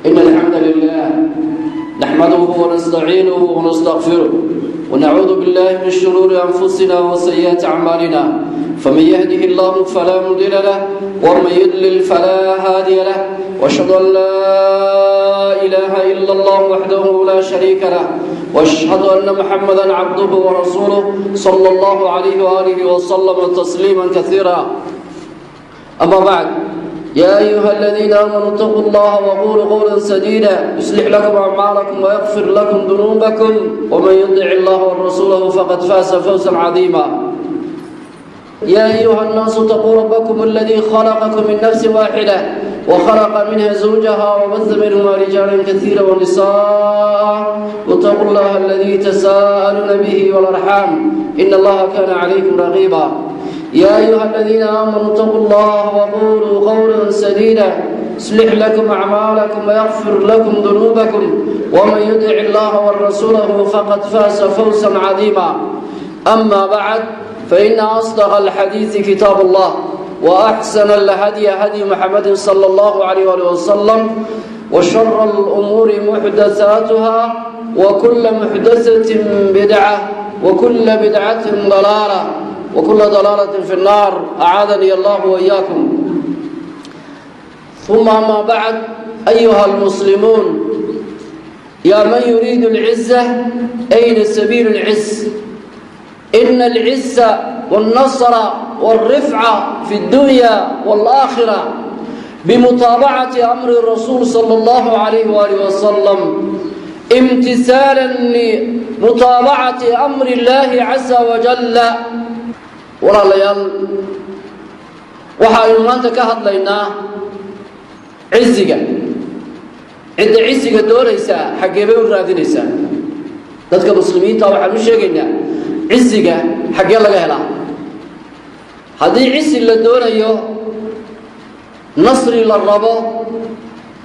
إن الحمد لله نحمده ونستعينه ونستغفره ونعوذ بالله من شرور أنفسنا وسيئات أعمالنا، فمن يهده الله فلا مضل له ومن يضلل فلا هادي له، واشهد أن لا إله إلا الله وحده لا شريك له، واشهد أن محمدا عبده ورسوله صلى الله عليه وآله وسلم تسليما كثيرا. أما بعد، يا أيها الذين آمنوا اتقوا الله وقولوا قولا سديدا يصلح لكم أعمالكم ويغفر لكم ذنوبكم، ومن يطع الله ورسوله فقد فاز فوزا عظيما. يا أيها الناس اتقوا ربكم الذي خلقكم من نفس واحدة وخلق منها زوجها وبث منهما رجالا كثيرا ونساء، واتقوا الله الذي تساءلون به والأرحام، إن الله كان عليكم رقيبا. يا أيها الذين آمنوا اتقوا الله وقولوا قولا سديدا يصلح لكم أعمالكم ويغفر لكم ذنوبكم، ومن يطع الله ورسوله فقد فاز فوزا عظيما. أما بعد، فإن أصدق الحديث كتاب الله، وأحسن الهدي هدي محمد صلى الله عليه وآله وسلم، وشر الأمور محدثاتها، وكل محدثة بدعة، وكل بدعة ضلالة، وكل ضلالة في النار، أعاذني الله وإياكم. ثم أما بعد، أيها المسلمون، يا من يريد العزة، أين سبيل العز؟ إن العز والنصر والرفعة في الدنيا والآخرة بمتابعة أمر الرسول صلى الله عليه وآله وسلم، امتثالا لمتابعة أمر الله عز وجل. Walaalayaal, waxaaynu maanta ka hadlaynaa ciziga. Cidda ciziga doonaysaa xaggee bay u raadinaysaa? Dadka muslimiinta waxaan u sheegaynaa, ciziga xaggee laga helaa? Haddii cizi la doonayo, nasri la rabo,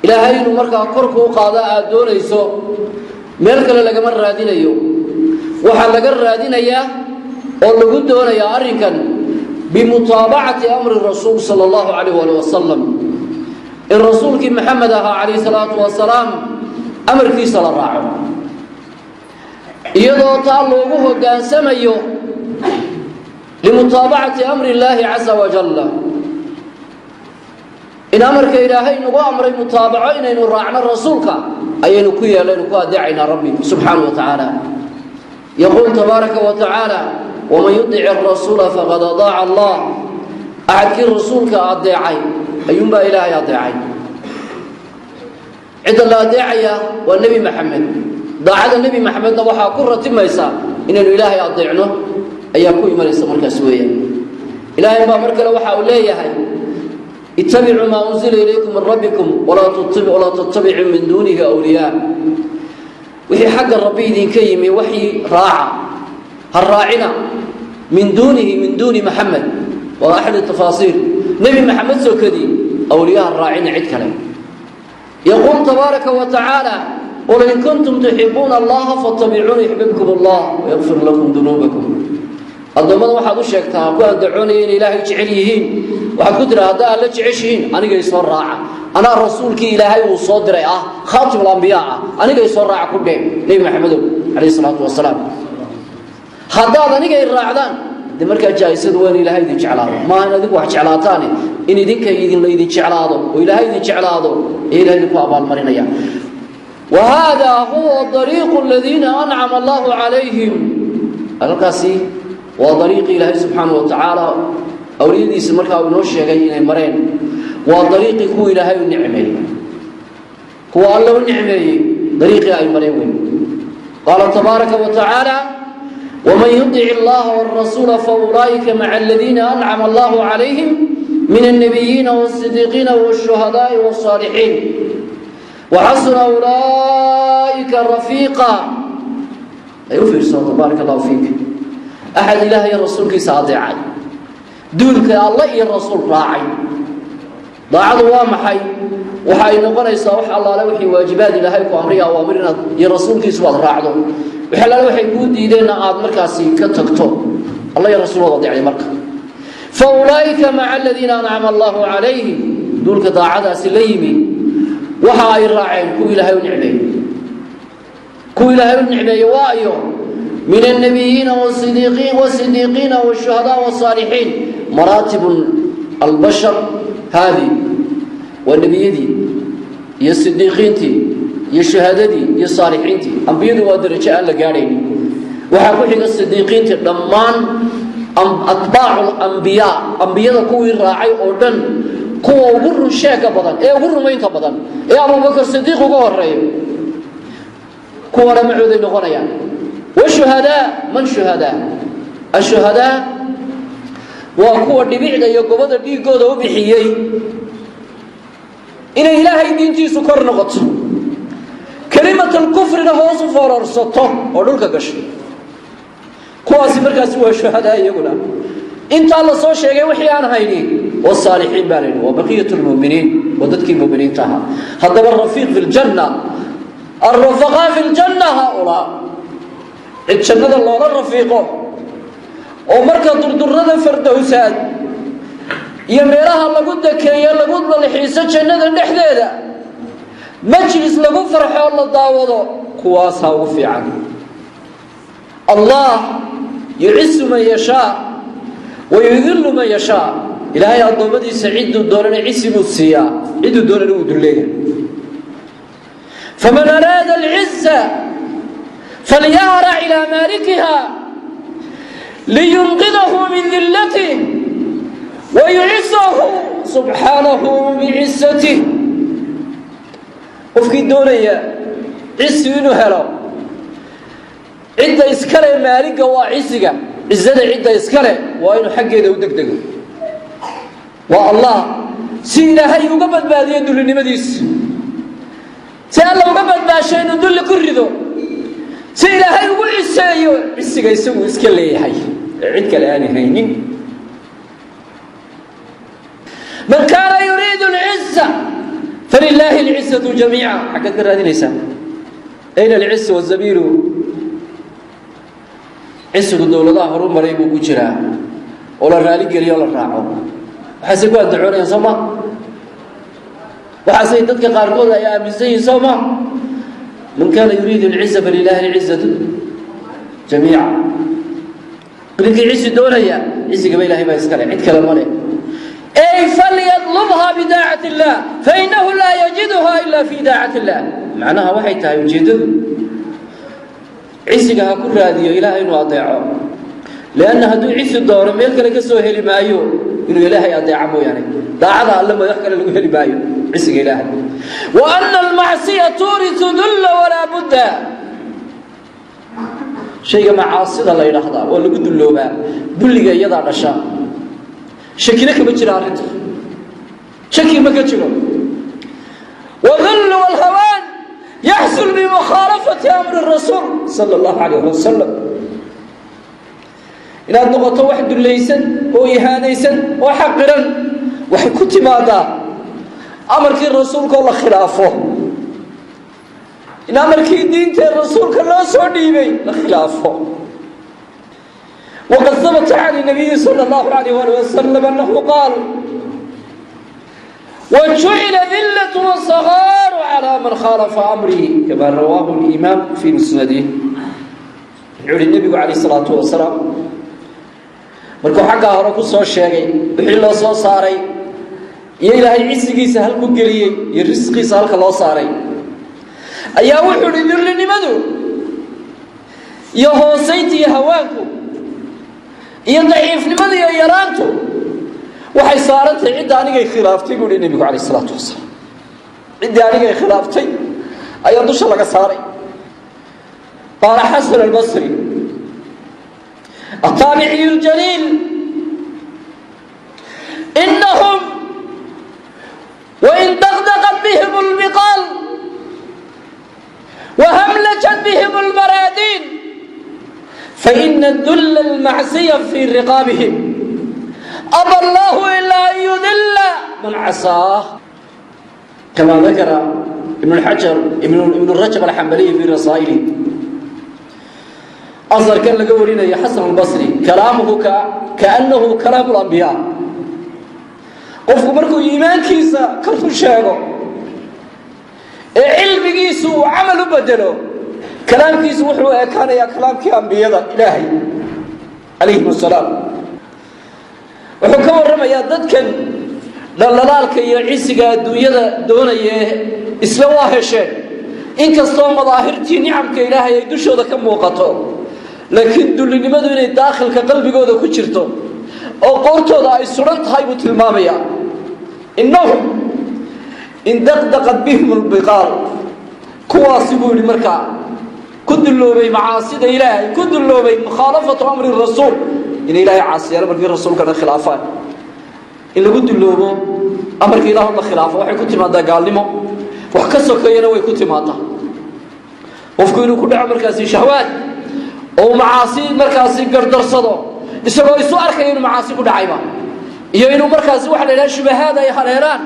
Ilaahay inuu markaa korkuu qaado aada doonayso, meel kale lagama raadinayo. Waxaa laga raadinayaa oo lagu doonayaa arrinkan بمتابعة أمر الرسول صلى الله عليه وآله وسلم, in rasuulkii Maxamed ahaa عليه الصلاة والسلام amarkiisa la raaco, iyadoo taa loogu hoggaansamayo لمتابعة أمر الله عز وجل, in amarka Ilaahay nagu amray mutaabaco inaynu raacno rasuulka ayaynu ku yeelaynu ku adeecaynaa Rabbi سبحانه وتعالى. يقول تبارك وتعالى: ومن يطع الرسول فقد أطاع الله. Axadkii rasuulka adeecay ayuunbaa Ilaahay adeecay. Cidda la adeecaya waa Nebi Maxamed. Daacada Nebi Maxamedna waxaa ku ratimaysa inaynu Ilaahay adeecno ayaa ku imanaysa markaas weeyaan. Ilaahay baa mar kale waxa uu leeyahay: اتبعوا ما أنزل إليكم من ربكم ولا تتبعوا من دونه أولياء. Wixii xagga Rabbi idinka yimi waxii raaca, ha raacina من دونه, من دون محمد, waa أحد التفاسير, Nebi Maxamed sokadii awliyaha raacina cid kale. يقول تبارك وتعالى: قل إن كنتم تحبون الله فاتبعوني يحببكم الله ويغفر لكم ذنوبكم. Addoommada waxaad u sheegtaa ku andacoonaya inay Ilaahay jecel yihiin, waxaad ku tiraa: haddaa Alla jeceshihiin, aniga isoo raaca, anaa rasuulkii Ilaahay uu soo diray ah, خاتم الأنبياء ah, aniga isoo raaca ku dheh, Nebi Maxamedow عليه الصلاة والسلام. Haddaad aniga i raacdaan, de markaa jaa-isadu waa in Ilaahay idin jeclaado. Maaha in adinku wax jeclaataane, in idinka idin la idin jeclaado oo Ilaahay idin jeclaado ee Ilahay idinku abaalmarinaya. وهذا هو طريق الذين أنعم الله عليهم. Halkaasi waa dariiqii Ilaahay سبحانه وتعالى awliyadiisa markaa uu inoo sheegay inay mareen. Waa dariiqii kuwa Ilaahay u nicmeeyey, kuwa Alle u nicmeeyey dariiqii ay mareen wey. قال تبارك وتعالى: ومن يطع الله والرسول فأولئك مع الذين أنعم الله عليهم من النبيين والصديقين والشهداء والصالحين، وحسن أولئك رفيقا. Ay u fiirsooto, بارك الله فيك. Axad Ilaah iyo rasuulkiisa adeecay, duulka Alle iyo rasuul raacay. Daacadu waa maxay? Waxa ay noqonaysaa wax allaale wixii waajibaad Ilaahay ku amriya, awaamir, inaad iyo rasuulkiisu aad raacdo. Wax allaale waxay kuu diideenna aad markaasi ka tagto. Alla iyo rasuul waad adeecday marka. فأولئك مع الذين أنعم الله عليهم, duulka daacadaasi la yimi. Waxa ay raaceen kuwa Ilaahay u nicmeeyey. Kuwa Ilaahay u nicmeeye waayo? Min annabiyiina wasidiiqiina washuhadaa wasaalixiin. Maraatib albashar haadi waa nebiyadii iyo sidiiqiintii iyo shuhadadii iyo saalixiintii. Ambiyadu waa darajo aan la gaadhaynin. Waxaa ku xiga sidiiqiintii, dhammaan atbaacu lambiyaa, ambiyada kuwii raacay oo dhan, kuwa ugu run sheega badan ee ugu rumaynta badan ee Abubakar Sidiiq uga horeeyo, kuwana macooday noqonayaan. Washuhadaa, man shuhadaa? Ashuhadaa waa kuwa dhibicda iyo gobada dhiigooda u bixiyey inay Ilaahay diintiisu kor noqoto, kelimat alkufrina hoos u foorarsato oo dhulka gasho. Kuwaasi markaasi waa shuhadaa iyaguna. Intaa la soo sheegay wixii aan hayni, wasaalixiin baa la yidhi, waa baqiyat lmuminiin, waa dadkii muminiinta ahaa. Haddaba rafiiq fi ljanna, alrufaqaa fi ljanna haaulaa, cid jannada loola rafiiqo oo marka durdurada fardowsaad iyo meelaha lagu dakeeyo, lagu dalxiiso jannada dhexdeeda, majlis lagu farxoo la daawado, kuwaasaa ugu fiican. Allah yucisu man yashaa wayudilu man yashaa. Ilaahay addoommadiisa cidduu doonana cisi buu siiyaa, cidduu doonana wuu dulleeya. Faman araada alciza falyahrac ilaa maalikiha liyunqidahu min dillatih wayucisahu subxaanahu bicizatih. Qofkii doonaya cisi inuu helo, cidda iskale maaliga waa cisiga, cizada cidda iskale waa inuu xaggeeda u degdego, waa Allah, si Ilaahay uga badbaadiyo dullinimadiisa, si Alla uga badbaasho inuu dulli ku rido, si Ilaahay ugu ciseeyo cisiga isagu iska leeyahay ee cid kale aanay haynin. Man kaana yuriidu alciza falilaahi alcizatu jamiica. Xaggaad ka raadinaysaa? Ayna alciz wazabiilu? Cisigu dowladaha horu maray buu ku jiraa oo la raaligeliyo o la raaco. Waxaasay ku andacoonayaan, soo ma? Waxaasay dadka qaarkood ay aaminsan yihiin, soo ma? Man kaana yuriidu alciza falilaahi alcizatu jamiica. Ninkii cisi doonaya, cisigaba Ilahay baa iskale, cid kale ma le. Ey falyadlubha bidaacati illah, fainahu laa yajiduha ila fi daacati illah. Macnaha waxay tahay ujeeddadu, cisiga ha ku raadiyo Ilaahay inuu adeeco, lianna hadduu cisi doono meel kale ka soo heli maayo inuu Ilaahay adeeco mooyaane. Daacada Alle ma wax kale lagu heli maayo cisiga Ilaahay. Wa ana almacsiya tuurisu dulla walaa budda. Shayga macaasida la yidhaahdaa waa lagu dulloobaa, dulliga iyadaa dhasha, shakina kama jiro arrinta, shaki ma ka jiro. Wadullu walhawaan yaxsul bimukhaalafati amri rasuul sala allahu calayh wasalam. Inaad noqoto wax dullaysan oo ihaanaysan oo xaqiran waxay ku timaadaa amarkii rasuulka oo la khilaafo, in amarkii diintee rasuulka loo soo dhiibay la khilaafo. Waqad habata can nabiyi sala allahu alayh ali wasalam annahu qaal: wajucila dillatu wasagaaru calaa man khaalafa amrii, kama rawaahu limaam fii musnadih. Wuxuu uhi nebigu calayh isalaatu wasalaam, markuu xaggaa hore ku soo sheegay wixii loo soo saaray iyo Ilaahay cisigiisa halku geliyey iyo risqiisa halka loo saaray, ayaa wuxuu uhi: dullinimadu iyo hoosaynta iyo hawaanku iyo daciifnimadu iyo yaraantu waxay saarantahay cidda anigay khilaaftay, buu hi nebigu calayh isalaatu wasalaam. Ciddii anigay khilaaftay ayaa dusha laga saaray. Qaala Xasan Albasri الtaabiciy اljaliil: inahum wain daqdaqat bihim اlbiqaal wahamlajat bihim اlmaraadiin, faina dulla almacsiya fii riqaabihim, aba allahu ilaa an yudilla man casaah, kama dakara ibn xajar, Ibn Rajab Alxambaliy fi rasaa'ilihi. Asarkan laga warinayo Xasan Albasri, kalaamuhu kaannahu kalaamu lambiyaa. Qofku markuu iimaankiisa ka run sheego. Ee cilmigiisu uu camal u bedelo, kalaamkiisu wuxuu ekaanayaa kalaamkii ambiyada Ilaahay calayhim asalaam. Wuxuu ka warramayaa dadkan dhaldhalaalka iyo cisiga adduunyada doonaye isla waa hesheen, inkastoo madaahirtii nicamka Ilaahay ay dushooda ka muuqato, laakiin dullinimadu inay daakhilka qalbigooda ku jirto oo qoortooda ay suran tahay buu tilmaamayaa. Innahum in daqdaqat bihim lbiqaal, kuwaasi buu yidhi markaa ku dulloobay macaasida Ilaahay, ku dulloobay mukhaalafatu amri rasuul, inay Ilaahay caasiyaan markii rasuulkana khilaafaan. In lagu dulloobo amarka Ilaah la khilaafo waxay ku timaadaa gaalnimo, wax ka sokeeyana way ku timaadaa. Qofku inuu ku dhaco markaasi shahwaad oo macaasi markaasi gardarsado isagoo isu arkaya inuu macaasi ku dhacayba, iyo inuu markaasi waxa la yidhaha shubahaad ay haleelaan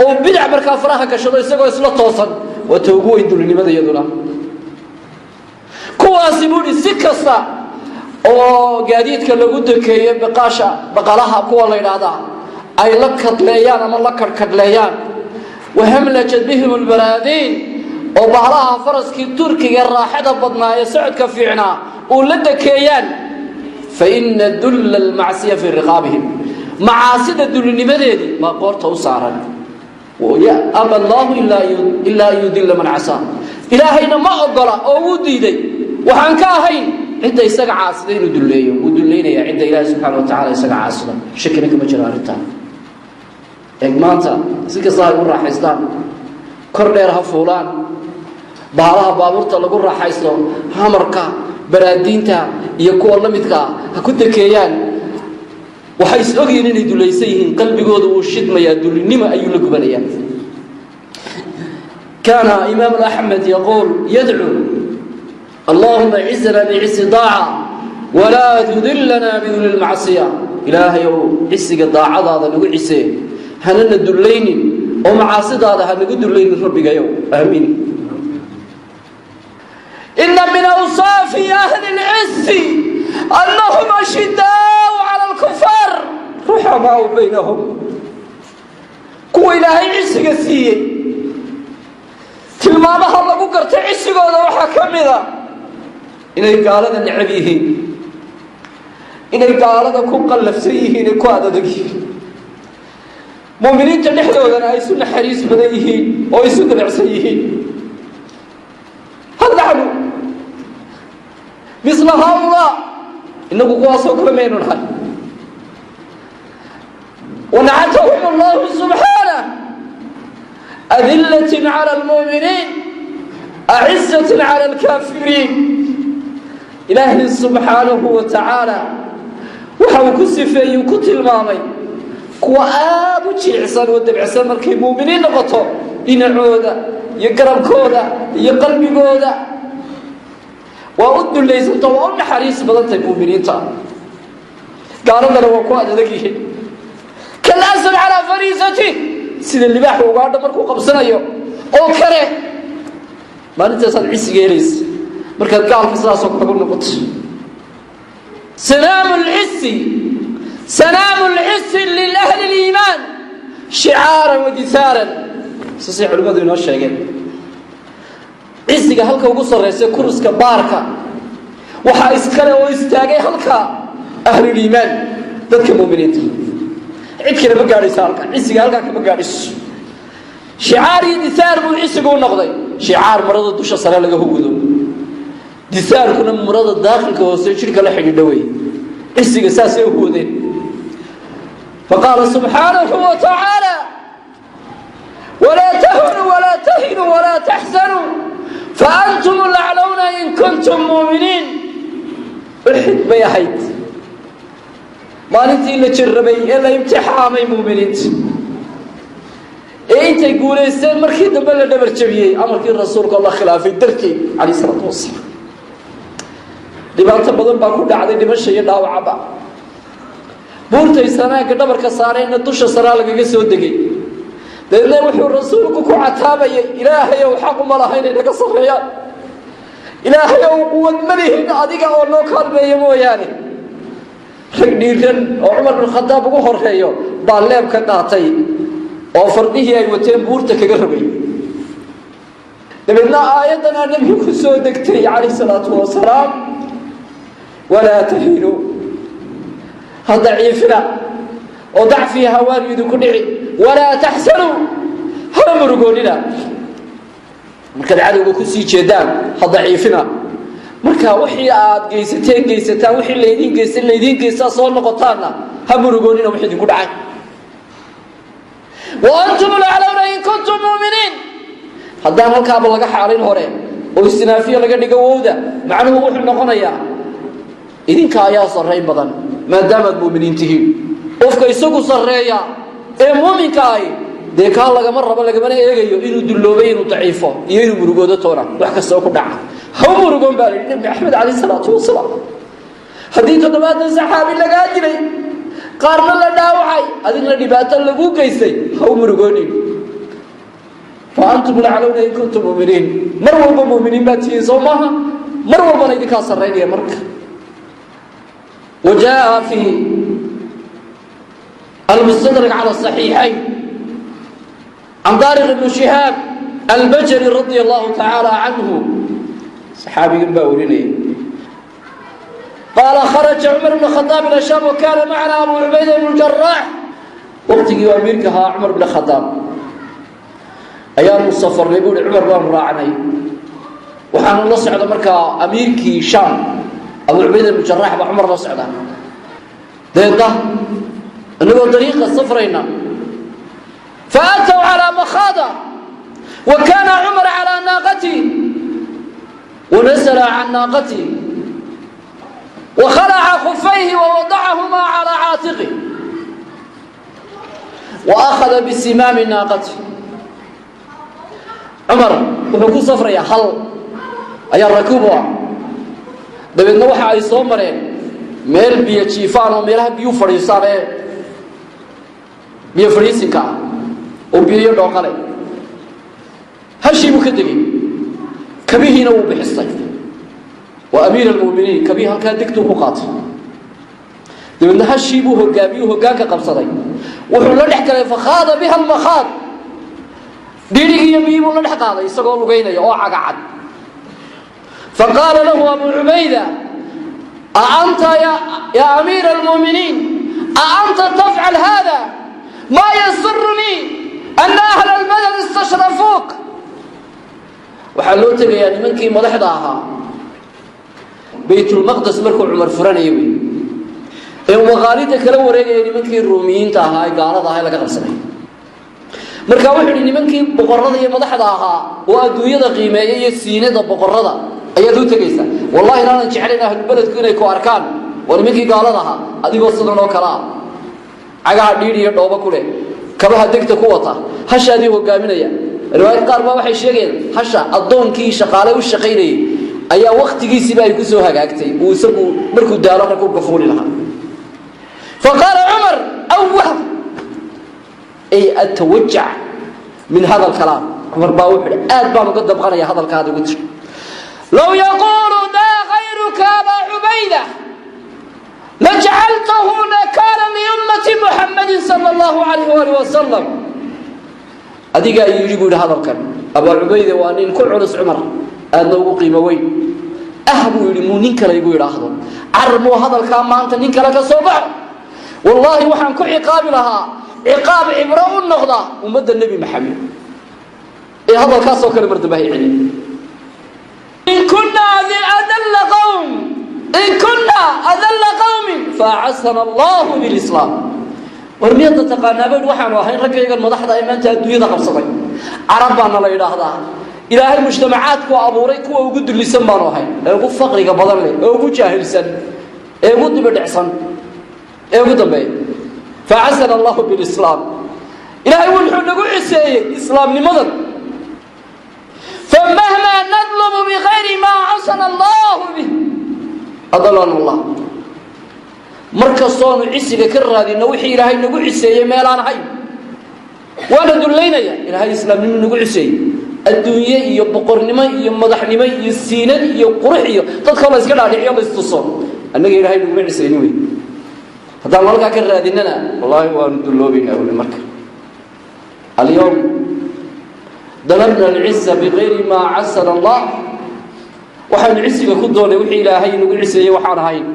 oo bidac markaa faraha gashado isagoo isla toosan, waa ta ugu weyn dullinimada iyaduna. Kuwaasi buu ihi, si kasta oo gaadiidka lagu dekeeyo baqaasha, baqalaha kuwa la yidhaahdaa ay la kadleeyaan ama la karhkadhleeyaan, wahamlajat bihim lbaraadiin, oo bahalaha faraskii Turkiga raaxada badnaa ee socodka fiicnaa uu la dekeeyaan, fa ina dulla almacsiya fii riqaabihim, macaasida dullinimadeedii baa qoorta u saaran. Aba Allaahu ilaa an yudilla man casaa, Ilaahayna ma ogola oo wuu diiday waxaan ka ahayn cidda isaga caasida inuu dulleeyo. Wuu dulleynaya cidda Ilaahay subxaana wa tacala isaga caasida, shakina kama jiro arrintaa. Eeg maanta, si kasta hay u raaxaystaan, kor dheer ha fuulaan, bahalaha baabuurta lagu raaxaysto, hamarka, baraadiinta iyo kuwa la midkaa ha ku dekeeyaan, waxay is ogyihiin inay dulaysan yihiin. Qalbigooda wuu shidmayaa, dullinimo ayuu la gubanayaa. Kaana Imaam Axmed yaquul, yadcuu: "Allahuma cizna bicizi daaca walaa tudilana biduli lmacsiya." Ilaahay ow, cisiga daacadaada nagu cisee, hanana dullaynin oo macaasidaada ha nagu dullaynin, Rabbigayow. Aamiin. Ina min awsaafi ahli lcisi annahum ashidaau cala alkufaar ruxamaau baynahum. Kuwa Ilaahay cisiga siiyey tilmaamaha lagu garta cisigooda waxaa ka mida inay gaalada necab yihiin, inay gaalada ku qallafsan yihiin, ay ku adadag yihiin, muuminiinta dhexdoodana ay isu naxariis badan yihiin oo isu dabacsan yihiin. Hal naxnu misla haaulaa? Inagu kuwaasoo kale maynu nahay? Wanacatahum Allahu subxaanah: adilatin cala almu'miniin, acizatin cala alkaafiriin. Ilaahay subxaanahu wa tacaala waxa uu ku sifeeyey, ku tilmaamay kuwa aada u jilicsan oo dabcsan markay muuminiin noqoto, dhinacooda iyo garabkooda iyo qalbigooda waa u dullaysanta, waa u naxariis badantahay muuminiinta, gaaladana waa ku adadag yihiin. Kalasad calaa fariisatih, sida libaaxa ugaadha markuu qabsanayo oo kale. Maalintaasaad cisiga helaysa markaad gaalka sidaasoo kale ku noqoto. Sanaamu lcisi, sanaamu lcisi lilahli liimaan shicaaran wa disaaran, saasay culimmadu inoo sheegeen. Cisiga halka ugu sarraysa, kuruska baarka, waxaa iskale oo istaagay halka ahluliimaan, dadka muuminiinta. Cid kale ma gaadhayso halka, cisiga halkaa kama gaadhayso. Shicaar iyo disaar buu cisigu u noqday. Shicaar marada dusha sare laga hugudo, disaarkuna marada daakhilka hoose jidhka la xidhiidha wey. Cisiga saasay u huwadeen. Faqaala subxaanahu wa tacaala: "Walaa tahunuu walaa tahinuu walaa taxzanuu faantum laclawna in kuntum muuminiin." Uxid bay ahayd maalintii la jirrabay ee la imtixaamay muuminiinta, ee intay guulaysteen markii dambe la dhabar jabiyey amarkii rasuulka la khilaafay darteed calayh isalaatu wasalaam. Dhibaato badan baa ku dhacday, dhimasha iyo dhaawacaba. Buurtay sanaanka dhabarka saareenna dusha saraa lagaga soo degay. Dabeedna wuxuu rasuulku ku cataabayay: "Ilaahay ow, xaq uma laha inay naga sarreeyaan. Ilaahay ow, quwad ma lihin, adiga oo noo kaalmeeya mooyaane." Rag dhiiran oo Cumar bin Khadaab ugu horeeyo baa leeb ka qaatay oo fardihii ay wateen buurta kaga rogay. Dabeedna aayaddanaa nebigu ku soo degtay calayh salaatu wasalaam: "Walaa tahinuu," ha daciifina oo dacfiya hawaanu idinku dhici, "walaa taxsanuu," hana murugoonina. Markaad cadowga kusii jeedaan ha daciifina. Marka wixii aad geysateen geysataan, wixii laydiin geystay laydiin geystaa, soo noqotaanna ha murugoonina wix idinku dhacay. "Wa antum laclawna in kuntum muuminiin." Haddaan halkaaba laga xaalin hore oo istinaafiya laga dhigo wowda, macnuhu wuxuu noqonayaa idinka ayaa sarrayn badan maadaamaad muuminiin tihiin. Qofka isagu sarreeya ee muuminka ahi dee kaa lagama rabo, lagamana eegayo inuu dulloobay, inuu daciifo iyo inuu murugoodo toona. Wax kastoo ku dhaca ha u murugoon baa la yidhi Nebi Maxamed calayh salaatu wasalaam. Haddii 70 saxaabi lagaa dilay, qaarna la dhaawacay, adigna dhibaato lagu geystay, ha u murugoonin. "Fa antum laclawna in kuntum muminiin." Mar walba muminiin baad tihiin, soo maaha? Mar walbana idinkaa sarraynaya. Marka wa jaa fi almustadrak cala asaxiixayn can Daariq ibnu Shihaab Albajali radia allahu tacaala canhu, saxaabigan baa warinaya, qaala: kharaja Cumar bn Khadaab ila Shaam wa kaana macana Abu Cubayda ibnu Jaraax. Waqtigii amiirka ahaa Cumar bn Khadaab ayaanu safarnay, buu hi. Cumar baanu raacnay, waxaanu la socda markaa amiirkii Shaam Abu Cubayda ibnu Jaraax baa Cumar la socda. Deedna inagoo dariiqa safrayna, faatow calaa makhaada wa kaana Cumar calaa naaqati wanasla can naaqati wakhalaca khufayhi wawadacahumaa calaa caatiqi wa akhada bisimaami naaqati. Cumar wuxuu ku safrayaa hal ayaa rakuub u ah. Dabeedna waxa ay soo mareen meel biyo jiifaan oo meelaha biyu fadhiisaan ee biyo fadhiisinka ah oo biyoyo dhooqale. Hashii buu ka degay, kabihiina wuu bixistay. Waa amiir almuminiin. Kabihii halkaa degtuu ku qaatay. Dabeedna hashii buu hogaamiyuu, hoggaanka qabsaday. Wuxuu la dhex galay, fakhaada biha almakhaad, dhiirigii iyo biyii buu la dhex qaaday isagoo lugaynaya oo cagacad. Faqaala lahu Abu Cubayda: a anta ya amiira almuuminiin, a anta tafcal hada? Maa yasurunii ana ahla albalad istashrafuuk. Waxaa loo tegayaa nimankii madaxda ahaa. Baytulmaqdes markuu Cumar furanaya wey ee maqaalida kala wareegaya nimankii Ruumiyiinta ahaa ee gaalada ahaa ee laga qabsaday. Marka wuxuu yidhi: nimankii boqorada iyo madaxda ahaa oo adduunyada qiimeeya iyo siinada boqorada ayaad u tegaysaa. Wallahi inaanan jeclayn ahlubeledku inay ku arkaan, waa nimankii gaalada ahaa, adigoo sidan oo kale ah, cagaha dhiidh iyo dhoobo ku leh, kabaha degta ku wata, hashaadii hogaaminaya. Riwaayad qaar baa waxay sheegayaan hasha addoonkii shaqaale u shaqaynayay ayaa waktigiisiiba ay ku soo hagaagtay uu isagu markuu daalo rakuubka fuuli lahaa. Faqaala Cumar: awah, ay atawajac min hada alkalaam. Cumar baa wuxuu hi: aad baan uga damqanaya hadalkaada igu tiri. Low yaquulu daa gayruka, abaa Cubayda, lajacaltahu nakaala liummati Muxamadin sala allahu alayh waalih wasalam. Adigaa yidhi, buu yidhi, hadalkan. Abaa Cubayde waa nin ku culus Cumar, aadna ugu qiimo weyn ah. Buu yidhi: muu nin kale igu yidhaahdo car, muu hadalkaa maanta nin kale ka soo baxo, wallaahi waxaan ku ciqaabi lahaa ciqaab cibro u noqda ummadda Nebi Maxamed ee hadalkaasoo kale mar dambe hay celin. In kunna adalla qawm, in kunna adalla qawmin faacasana Allahu bilislaam. War miyaadna taqaanaa, bay, waxaanu ahayn raggaygan madaxda ee maanta adduunyada qabsaday. Carab baana la yidhaahdaa. Ilaahay mujtamacaadku abuuray kuwa ugu dullisan baanu ahayn, ee ugu faqriga badan leh, ee ugu jaahilsan, ee ugu dibadhecsan, ee ugu dambeeya. Facasana Allahu bilislaam, ilaahay wuxuu nagu ciseeyey islaamnimadan. Famahmaa nadlubu bigayri maa casana Allahu bih adalana Allah. Mar kastoonu cisiga ka raadino wixii Ilaahay nagu ciseeyey meelaan ahayn, waana dullaynaya. Ilaahay islaamnimo nagu ciseeyey, adduunye iyo boqornimo iyo madaxnimo iyo siinad iyo qurux iyo dadkoo la iska dhaadhiciyo, la istuso, annaga Ilahay naguma cisaynin wey. Haddaanu halkaa ka raadinana, wallaahi waanu dulloobaynaa weli. Marka alyowm Dalabna alciza bikayri maa casana Allah. Waxaanu cisiga ku doonay wixii Ilaahay inagu ciseeyey waxaan ahayn.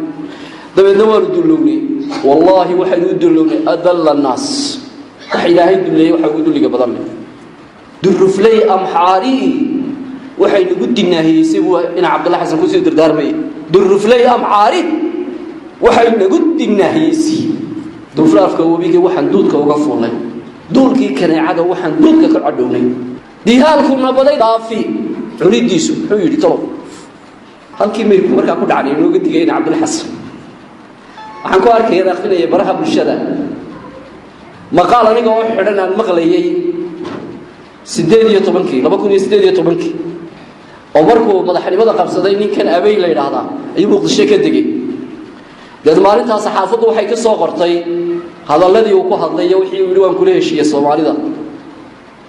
Dabeedna waanu dullownay. Wallaahi, waxaynu u dullownay adalla annaas. Wax Ilaahay dulleeyey waxa ugu dulliga badan leh durufley Amxaari. Waxay nagu dinaahiyeysay buu ina Cabdalla Xasan kusii dardaarmayay. Durufley Amxaari waxay nagu dinaahiyeysay duuflaafka webiga. Waxaan duudka uga fuulnay duulkii kaneecada. Waxaan duudka ka cadhownay dihaalku nabaday dhaafi cunidiisu. Muxuu yidhi talow? Halkii maydku markaa ku dhacnay inooga digay ina Cabdilla Xasan. Waxaan ku arkaya, akrinaya baraha bulshada, maqaal aniga oo xidhan aan maqlayay 18-kii, 2018-kii, oo markuu madaxnimada qabsaday ninkan Abey la yidhaahdaa ayuu Muqdisho ka degay. Deed maalintaa saxaafaddu waxay ka soo qortay hadalladii uu ku hadlay iyo wixii uu yidhi waan kula heshiiyey Soomaalida.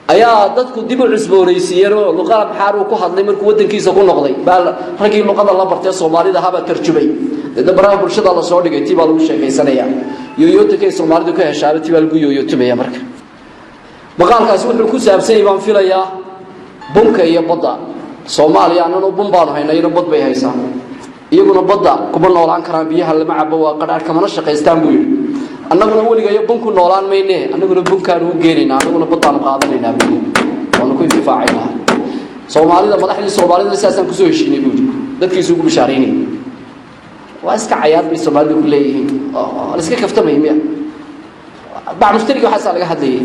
Ayaa dadku dib u cusboonaysiiyeen oo luqada Maxaar uu ku hadlay markuu waddankiisa ku noqday baa raggii luqada la bartee Soomaalida habaa tarjumay. Deedna baraha bulshada la soo dhigay. Tii baa lagu sheekaysanaya. Yooyootankay Soomaalidu ka heshaaba tii baa lagu yooyootumaya. Marka maqaalkaasi wuxuu ku saabsanyay, baan filayaa, bunka iyo badda Soomaaliya. Annanu bun baanu hayna, iyana bad bay haysaa. Iyaguna badda kuma noolaan karaan, biyaha lama cabo, waa qadhaadh, kamana shaqaystaan buu yidhi. Annaguna weligayo bun ku noolaan mayne, annaguna bunkaanu u geenaynaa, annaguna baddaanu qaadanaynaa buu yidhi, waanu ku intifaacaynaa. Soomaalida, madaxdii Soomaalida sidaasaan kusoo heshiinay buu yidhi, dadkiisu ugu bishaaraynay. Waa iska cayaar bay Soomaalidu ku leeyihiin, la iska kaftamaya miya? Bac mushtariga waxaasaa laga hadlayay.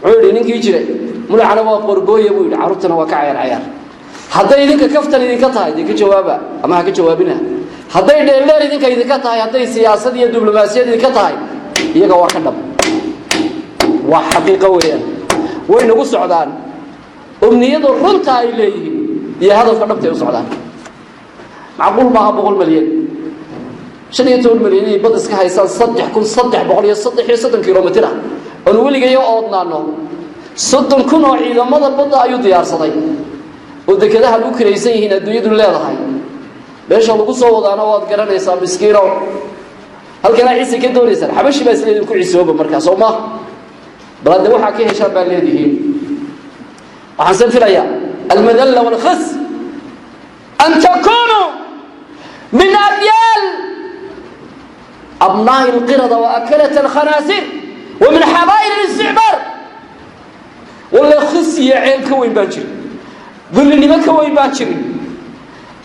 Muxuu yidhi ninkii jiray? Mulacana waa qorgooya buu yidhi, carruurtana waa ka cayaar cayaar. Hadday idinka kaftan idinka tahay, dee ka jawaaba ama ha ka jawaabina. Hadday dheeldheel idinka idinka tahay, hadday siyaasad iyo diblomaasiyad idinka tahay, iyaga waa ka dhab, waa xaqiiqo weeyaan. Way nagu socdaan. Umniyadu runta ay leeyihiin iyo hadafka dhabtay u socdaan macquul maaha. 100 malyan, 15 malyan inay bad iska haysaan 3333 kilomitir ah oonu weligayo oodnaano. 30,000 oo ciidamada badda ayuu diyaarsaday oo dekedaha lagu kiraysan yihiin adduunyadu leedahay. Meesha lagu soo wadaana waad garanaysaa, miskiino. Halkanaa ciise ka doonaysaan. Xabashi baa isla idinku cisooba markaa, soo ma? Bal hadde waxaa ka heshaan baa leedihiin. Waxaan san filayaa almadalla walkhis an takunuu min adyaal abnaa'i alqirada wa akalat alkhanaasir wa min xabaa'il اlisticmaar. Walla khis iyo ceeb ka weyn baan jirin, dullinimo ka weyn baan jirin,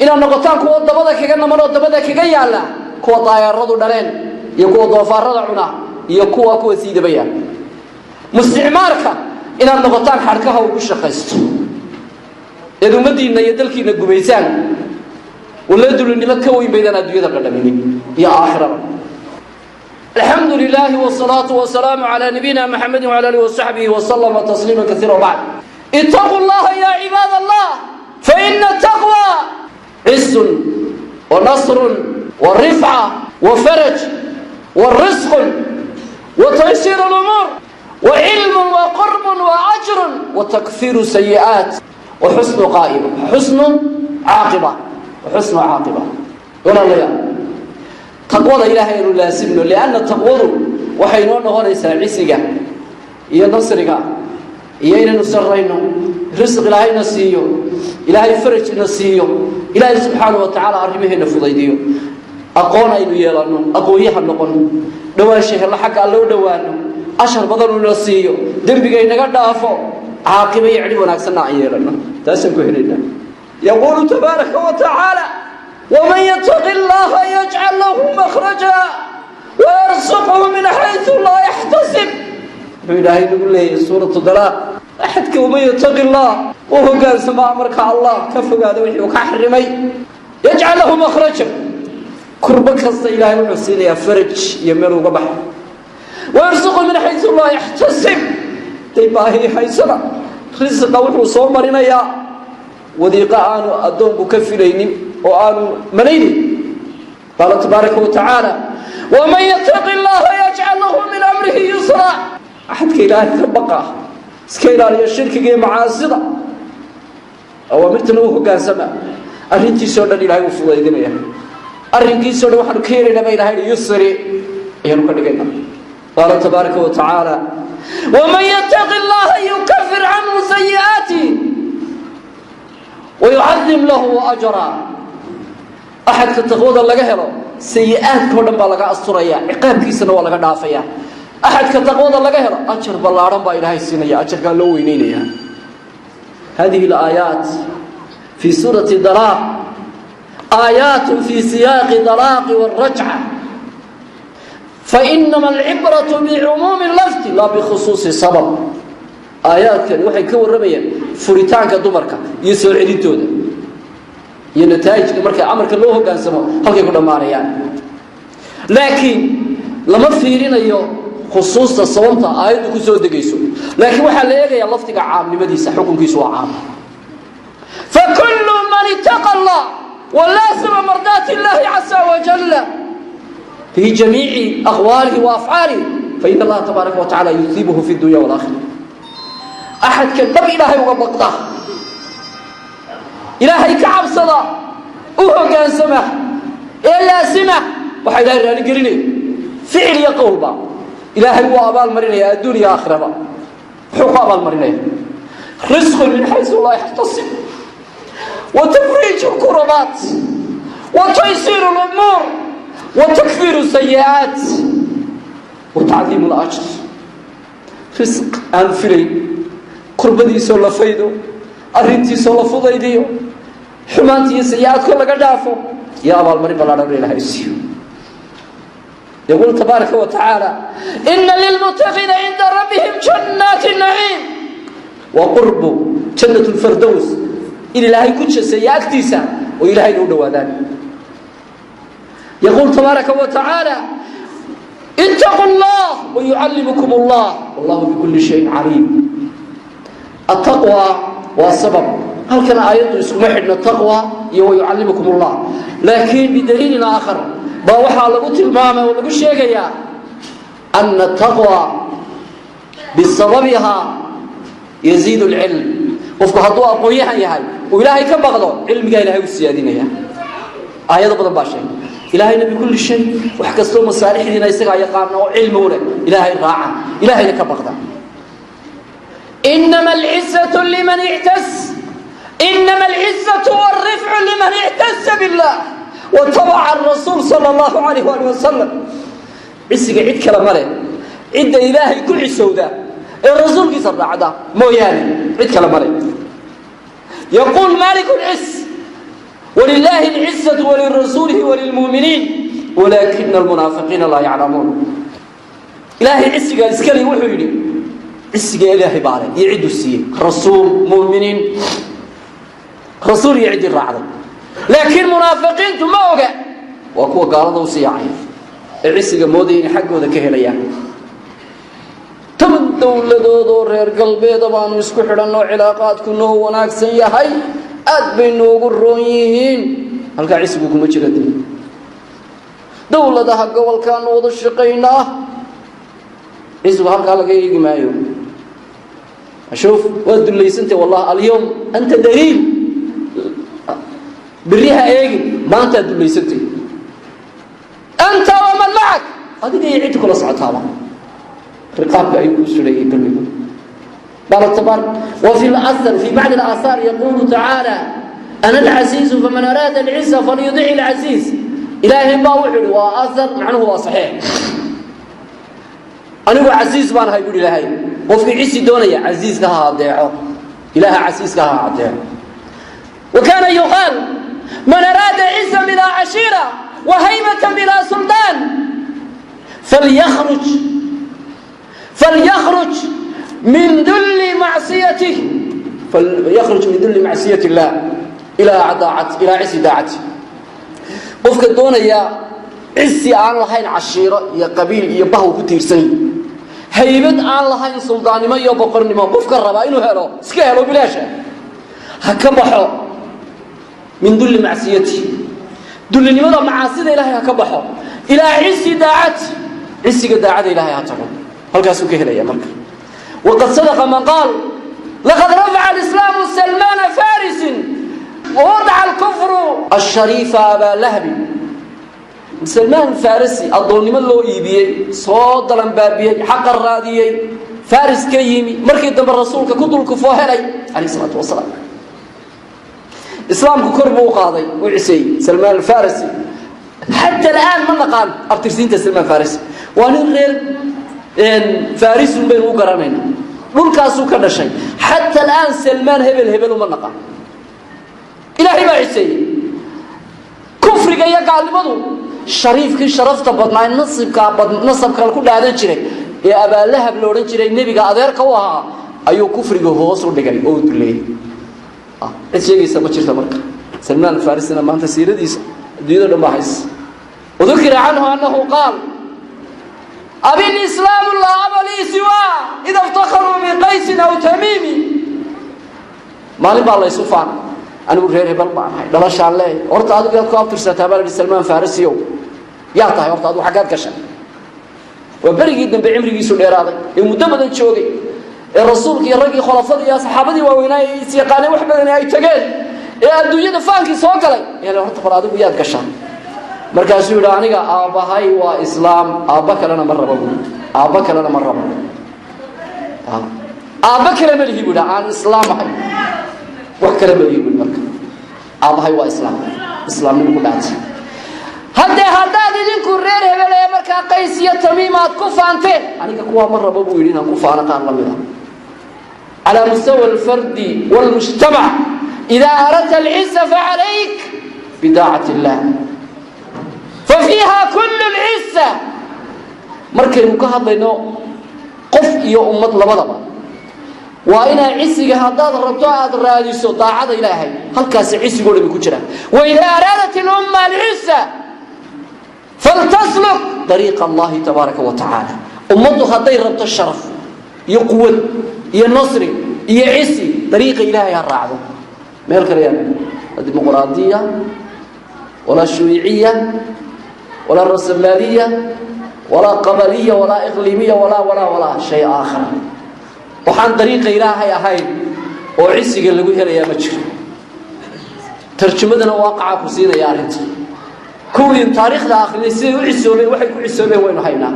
inaad noqotaan kuwa dabada kaga naman oo dabada kaga yaalla kuwa daayeeradu dhaleen iyo kuwa doofaarada cuna iyo kuwa siidabaya musticmaarka. Inaad noqotaan xadhkaha uu ku shaqaysto eed ummaddiinna iyo dalkiina gumaysaan. Walla dullinimo ka weyn baydaan adduunyada dhadhaminin iyo aakhiraba. Alxamdu lilahi wsalaatu wasalaamu calaa nabiyina Maxamedi wala alihi wasaxbihi wasalama tasliima kaiira. Wbacd, itaquu llaha ya cibaad Allah, faina taqwa cisun wa nasrun wa rifca wa faraj wa risqun wa taysiir lumuur wa cilmun wa qurbun wa ajrun wa takfiiru sayi'aat wa xusnu qaa'ima, xusnu caaqiba, wa xusnu caaqiba. Walaalayaal, taqwada Ilaahay aynu laasimno, lianna taqwadu waxay noo noqonaysaa cisiga iyo nasriga iyo inaynu sarrayno, risq Ilaahayna siiyo, Ilaahay farajna siiyo, Ilaahay subxaana wa tacaala arrimaheena fudaydiyo, aqoon aynu yeelanno, aqoonyaha noqono, dhowaansha hello, xagga Alla u dhowaano, ashar badanuu na siiyo, dembiga inaga dhaafo, caaqiba iyo cidhib wanaagsanna aan yeelanno. Taasaan ku helaynaa. Yaquulu tabaaraka wa tacaala: waman yataqi llaha yajcal lahu makhraja wayarsuqhu min xaysu laa yaxtasib. Wuxuu Ilaahay nagu leeyahay suuratu Dalaaq: axadka waman yataqi llah, u hogaansama amarka Allah, ka fogaada wixii uu ka xarimay, yajcal lahu makhraja, kurbo kasta Ilaahay wuxuu siinayaa faraj iyo meel uga baxa, wayarsuqhu min xaysu laa yaxtasib. Day baahi haysana, risiqa wuxuu soo marinayaa wadiiqo aanu addoonku ka filaynin oo aanu malaynin. Qaala tabaaraka wa tacaala: waman yataqi llaha yajcal lahu min amrihi yusra. Axadka Ilaahay ka baqa, iska ilaaliya shirkiga iyo macaasida, awaamirtana u hogaansama, arrintiisoo dhan Ilahay uu fudaydinaya. Arrinkiisoo dhan waxaanu ka helaynaa ba Ilahay yusri ayaanu ka dhigaynaa. Qaala tabaaraka wa tacaala: "Waman yattaqi Allaha yukafir canhu sayi'aatih wayucadim lahu ajra." Axadka taqwada laga helo, sayi-aadka o dhan baa laga asturaya, ciqaabkiisana waa laga dhaafaya. Axadka taqwada laga helo, ajar ballaadhan baa Ilaahay siinaya, ajarkaa loo weyneynaya. Hadihi alaayaat fi suurati dalaaq, aayaat fi siyaaqi dalaaqi wاrajca, fainama alcibratu bicumuumi lafdi laa bikhusuusi sabab. Aayaadkani waxay ka warramayaan furitaanka dumarka iyo soo celintooda iyo nataa'ijka marka amarka loo hoggaansamo halkay ku dhammaanayaan, laakiin lama fiirinayo khusuusta sababta aayaddu ku soo degayso, laakiin waxaa la eegayaa lafdiga caamnimadiisa. Xukunkiisu waa caam. Fakulu man ittaqa Allah walaasima mardaati illahi casa wajalla fi jamiici aqwaalihi wa afcaalihi, faina Allaha tabaaraka wa tacala yusiibuhu fi dunya walakhira. Axadka dhab Ilaahay uga baqda, Ilaahay ka cabsada, u hoggaansama ee laasima waxaa Ilahay raali gelinaya ficil iyo qowlba, Ilaahay wuu abaal marinaya adduun iyo aakhiraba. Muxuu ku abaalmarinaya? Risqun min xaysu laa yaxtasib, wa tafriij lkurabaat, wa taysiir lumuur, wa takfiir sayi'aat, wa tacdiim lajr. Risq aan filayn, kurbadiisoo la faydo, arrintiisoo la fudaydiyo, xumaanta iyo sayi-aadkoo laga dhaafo, iyo abaalmarin ballaadhan Ilahay siiyo. Yaquul tabaaraka wa tacaala: "Ina lilmuttaqiina cinda rabbihim jannaati naciim." Waa qurbu jannat lfardows, in Ilaahay ku jaseeya agtiisa oo Ilahayna u dhowaadaan. Yaquul tabaaraka wa tacaala: "Ittaquu Allah wayucallimukum Allah, wallahu bikulli shayin caliim." Attaqwa waa sabab. Halkan aayaddu iskuma xidhno taqwa iyo wayucallimukum Allah, laakiin bidaliilin aakhar baa waxaa lagu tilmaamay oo lagu sheegayaa ana ataqwa bisababihaa yaziidu lcilm. Qofku hadduu aqoon-yahan yahay uu Ilaahay ka baqdo, cilmigaa Ilahay u siyaadinaya. Aayado badan baa sheegay. Ilaahayna bikulli shay, wax kastoo masaalixdiina isagaa yaqaana oo cilmi u leh. Ilaahay raaca, Ilaahayna ka baqda. Inama alcizatu liman ictas, inama alcizatu wاlrifcu liman ictasa billah watabaca arasuul sala Allahu alayh ali wasalam. Cisiga cid kale ma leh, cidda Ilaahay ku cisowda ee rasuulkiisa raacda mooyaane, cid kale ma leh. Yaquul maalik lcis: "Wlilahi alcizatu walirasuulihi walilmuuminiin, walaakina almunaafiqiina laa yaclamuun." Ilaahay cisigaa iskale. Wuxuu yidhi cisiga Ilaahay baa leh iyo cidduu siiyey, rasuul, muminiin, rasuul iyo ciddii raacday, laakiin munaafiqiintu ma oga. Waa kuwa gaalada u siyaacaya ee cisiga moodaya inay xaggooda ka helayaan. 10 dowladood oo reer galbeeda baanu isku xidhanoo cilaaqaadku noo wanaagsan yahay, aad bay noogu roon yihiin. Halkaa cisigu kuma jira. De dowladaha gobolkaanu wada shaqaynaa, cisigu halkaa laga eegi maayo. Shuuf, waad dullaysantay. Wallahi, alyawm anta daliil. Beriha eegin, maantaad dullaysantay. Anta waman macak, adiga iyo ciddi kula socotaaba, riqaabka ayuu kuu sudhayay dulmigu. قال تبارك وفي الأثر، في بعض الآثار يقول تعالى: "أنا العزيز، فمن أراد العزة فليطع العزيز." إلهي baa wuxuu yidhi, waa athar, macnuhu waa saxiix, "Anigu casiis baan ahay," buuhi Ilaahay, "qofkii cisi doonaya casiiska ha adeeco, Ilaaha casiiska ha adeeco." وكان يقال: "من أراد عزا بلا عشيرة وهيبة بلا سلطان فليخرج من ذل معصيته، فليخرج من ذل معصية الله إلى طاعة، إلى عز طاعته." Qofka doonaya cisi aan lahayn cashiiro iyo qabiil iyo bahw ku tiirsan, haybad aan lahayn suldaannimo iyo boqornimo, qofka rabaa inuu helo, iska helo bilaasha, ha ka baxo min dulli macsiyati, dullinimada macaasida Ilahay ha ka baxo, ilaa cisi daacati, cisiga daacada Ilahay ha tago, halkaasuu ka helaya marka. Waqad sadaqa man qaal: "Laqad rafaca alislaamu Salmaana Farisin wawadaca alkufru ashariifa Abaa Lahbi." Salmaan Farisi addoonnimo loo iibiyey, soo dalanbaabiyey, xaqa raadiyey, Faris ka yimi, markii dambe rasuulka ku dulkufoo helay calayh isalaatu wasalaam. Islaamku kor buu u qaaday, u ciseeyey Salmaan Alfarisi. Xata al'aan ma naqaan abtirsiinta Salmaan Farisi. Waa nin reer Farisun baynu u garanaynaa, dhulkaasuu ka dhashay. Xata al'aan Salmaan hebel hebel uma naqaan. Ilaahay baa ciseeyey. Kufriga iyo gaalnimadu shariifkii sharafta badnaa, nasibkaa nasabka ku dhaadan jiray ee Abaalahab la odhan jiray, nebiga adeerka u ahaa, ayuu kufriga hoos u dhigay oo u duleeyey. Cid sheegaysa ma jirta. Marka Salmaan Alfarisina maanta siiradiisa adduunyado dhan baa hays. وذكر عنه أنه قال: أبي الإسلام لا أب لي سواه إذا افتخروا بقيس أو تميم. Maalin baa laysu faanay: anigu reer hebel baan ahay, dhalashaan leey. Horta adigu yaad ku abtirsataa, baa la yihi. Salmaan Farisiyow, yaa tahay horta adigu? Xaggaad gashay? Waa berigii dambe, cimrigiisu dheeraaday ee muddo badan joogay, ee rasuulka iyo raggii khulafadii iyo saxaabadii waaweynaa ee is yaqaaneen wax badan ay tageen, ee adduunyada faankii soo galay. Ee horta bal adigu yaad gashaa? Markaasuu yidhi: aniga aabbahay waa Islaam, aabba kalena ma rabo buui. Aabba kalena ma rabo, aabba kale ma lihi buu yidhi. Aan Islaam ahay, wax kale ma lihi buui. Marka aabbahay waa Islaam, islaamnimo ku dhaatay. Haddee haddaad idinku reer hebel ee markaa Qays iyo Tamiim aad ku faanteen, aniga kuwaa ma rabo buu yidhi inaan ku faano qaar la mid ah. على مستوى الفرد والمجتمع، إذا أردت العزة فعليك بطاعة الله، ففيها كل العزة. Markaynu ka hadlayno qof iyo ummad labadaba, waa inaa cisiga haddaad rabto aada raadiso daacada Ilaahay. Halkaasi cisigoo dhami ku jira. وإذا أرادت الأمة العزة فلتسلك طريق الله تبارك وتعالى. Ummaddu hadday rabto sharaf iyo quwad iyo nasri iyo cisi, dariiqa Ilaahay ha raacdo. Meel kale yaa dimuqraadiya walaa shuuiciya walaa rasamaaliya walaa qabaliya walaa iqliimiya walaa walaa walaa shay aakhar. Waxaan dariiqa Ilaahay ahayn oo cisiga lagu helayaa ma jiro. Tarjumadana waaqaca ku siinaya arrinta. Kuwii taariikhda akrinay siday u cisoobeen, waxay ku cisoobeen waynu haynaa.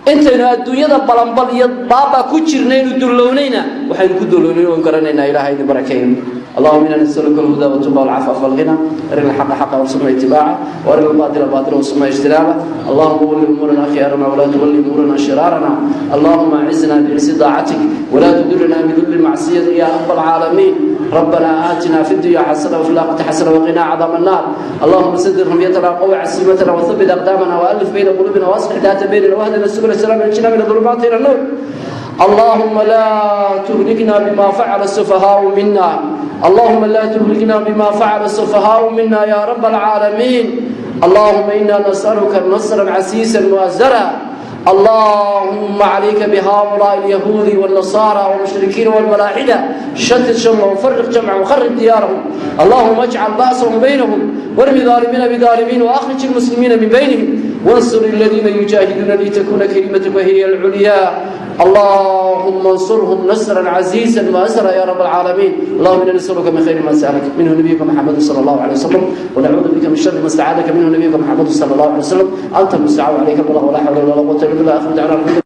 Intaynu adduunyada balanbal iyo baaba ku jirnaynu dullownayna, waxaynu ku dullownay waynu garanaynaa. Ilahay idin barakeeyo. اللهم إنا نسألك الهدى والتقى والعفاف والغنى. أرنا الحق حقا وارزقنا اتباعه، وأرنا الباطل باطلا وارزقنا اجتنابه. اللهم ول أمورنا خيارنا ولا تولي أمورنا شرارنا. اللهم أعزنا بعز طاعتك ولا تذلنا بذل المعصية يا رب العالمين. ربنا آتنا في الدنيا حسنة وفي الآخرة حسنة وقنا عذاب النار. اللهم سدد رميتنا وقوي عزيمتنا وثبت أقدامنا وألف بين قلوبنا وأصلح ذات بيننا واهدنا سبل السلام ونجنا من الظلمات إلى النور. اللهم لا تهلكنا بما فعل السفهاء منا. اللهم لا تهلكنا بما فعل السفهاء منا يا رب العالمين. اللهم إنا نسألك نصرا عزيزا مؤزرا. اللهم عليك بهؤلاء اليهود والنصارى والمشركين والملاحدة، شتت شملهم وفرق جمعهم وخرب ديارهم. اللهم اجعل بأسهم بينهم وارم ظالمين بظالمين وأخرج المسلمين من بينهم، وانصر الذين يجاهدون لتكون كلمتك هي العليا. اللهم انصرهم نصرا عزيزا مؤزرا يا رب العالمين. اللهم انا نسالك من خير ما سالك منه نبيك محمد صلى الله عليه وسلم، ونعوذ بك من شر ما استعاذك منه نبيك محمد صلى الله عليه وسلم. انت المستعان، عليك البلاغ، ولا حول ولا قوه الا بالله. اخر دعوانا.